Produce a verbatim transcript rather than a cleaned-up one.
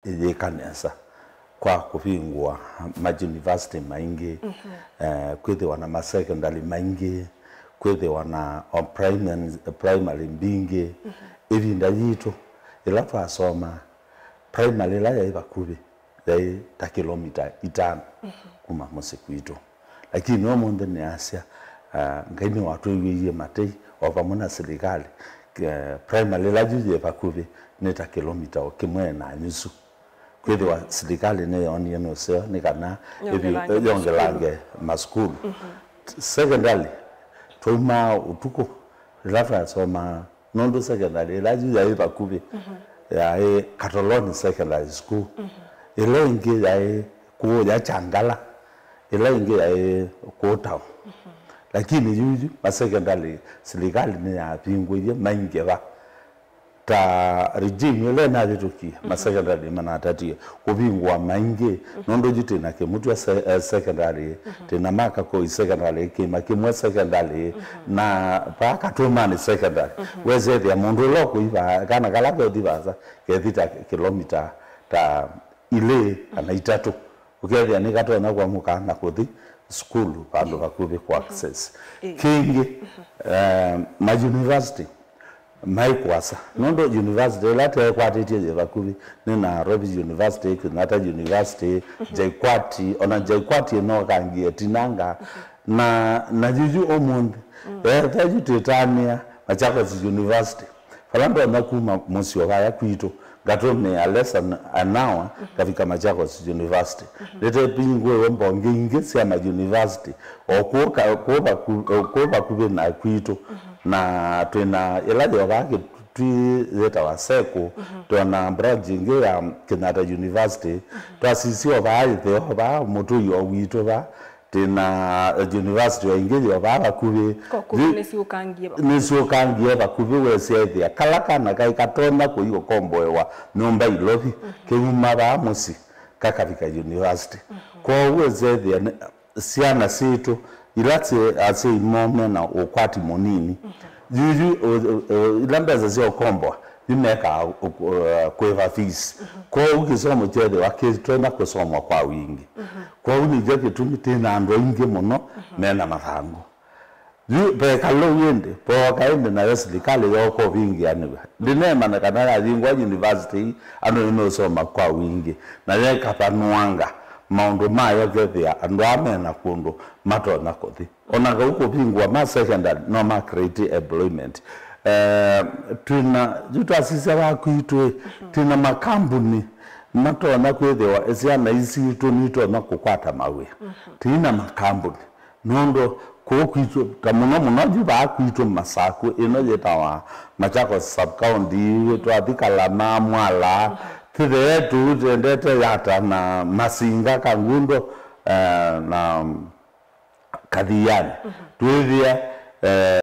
ĩyĩka nesa kwa kũvingũa mayunivasiti maingĩ, eh, kwĩthĩwa na masekondalĩ maingĩ, kwĩthĩwa na o primary, primary mbingĩ. Ĩvinda yitũ, ĩla twasomaa, primary ĩla yaĩ vakuvĩ yaĩ ta kĩlomita itano kuma mũsyĩ kwitũ. Lakini ũmũnthĩ nĩasya, ah, Ngai nĩwatwĩw'ĩie matei o vamwe na silikalĩ. Eh, primary ĩla yu yĩ vakuvĩ nĩ ta kĩlomita o kĩmwe na nyusu. Kwĩthĩwa silikalĩ nĩyoonie nũseo nĩ kana ĩthi- Yongelange masukulu. Yongelange masukulu. Secondary, twaumaa ũtukũ, ĩla twasomaa, nũndũ secondary ĩla yu yaĩ vakuvĩ, yaĩ Katoloni Secondary School. Ĩla ĩngĩ yaĩ kũũya Kyangala, ĩla ĩngĩ yaĩ kũũ town. Lakini yuyu masekondalĩ silikalĩ nĩyavingũie maingĩva. Ta regime ĩla ĩnavĩtũkie, masekondalĩ nĩmanatatie kũvingũa maingĩ, nũndũ yu twĩ na Kĩmutwa se- eh, secondary, twĩ na Makakoi secondary, Kĩima Kĩmwe secondary, na vaa Katũmanĩ secondary. Wesethĩa mũndũ ũla ũkũi vaa, kana kala keũthi vaasa, kethi ta kĩlomita ta ilĩ kana itatũ. Ũkethĩa nĩkatonya kwamũka na kũthi sukulu vandũ vakuvĩ kũ access. Ĩĩ. Kĩngĩ, eh, ma university maĩ kũasa. Nũndũ university ĩla tweekwatĩtye yĩ vakuvĩ nĩ Nairobi University, Kenyatta University, J KUAT, ona J KUAT ĩno kangie tinanga. Na, na yuyu ũmũnthĩ, etha yu twĩtanĩa Machakos University, vala ndonya kuma mũsyĩ o vaya kwitũ, ngatũmĩa less than an hour, ngavika Machakos University. Nĩtevingũĩwe mbonge ingĩ sya ma university, o kũũ ka- kũũ vaku- o kũũ vakuvĩ na kwitũ. Na twĩna ĩla yovaa Kitui yĩtawa SEKU, twĩna branch ĩngĩ ya Kenyatta University, twasisya o vaa ĩtheo vaa mũtũi o witũ vaa, twĩna university o ingĩ yovaa vakuvĩ. Ko kũu nĩsyũkangie vakuvĩ. Nĩsyũkangie vakuvĩ, wesethĩa kala kana kaĩ katonya kũi ũkomboewa nyũmba Ilovi, kĩuma vaa mũsyĩ, kakavika university. Kwoou wesethĩa nĩ- syana sitũ, ila syĩ asyai moo mena ũkwati mũnini, yuyu, ũ- ũ- ũ- ila mbesa sya ũkomboa, yu mekaa ũ- ũ- kwĩva fees. Kwoou kĩsomo kyethĩwa kĩtonya kũsomwa kwa wingĩ. Kwoou nĩkyo kĩtumi twĩ na andũ aingĩ mũno mena mathangũ. Yu vekalo ĩndĩ, vooka ĩndĩ nayo silikalĩ yooka ũvingĩanĩw'a. Ndĩneemanya kana yavingũa university ii, andũ nĩmeũsoma kwa wingĩ, na yekavanũanga maũndũ mayo kethĩa andũ aa mena kũndũ matonya kũthi. Ona kau kũvingũa ma secondary no ma create employment. Eh, twĩna, yu twasisya vaa kwitũ ĩ, twĩna makambuni matonya kwĩthĩwa syana ii sitũ nitonya kũkwata mawĩa. Twĩna makambuni. Nũndũ kũũ kwitũ, ta mũno mũno yu vaa kwitũ Masakũ, ĩno yĩtawa Machakos Sub-County, twathi Kalama, Mwala, tũthee tũu twendete Yata na Masinga, Kangundo, eh, na Kathiani. Twĩthĩa, eh,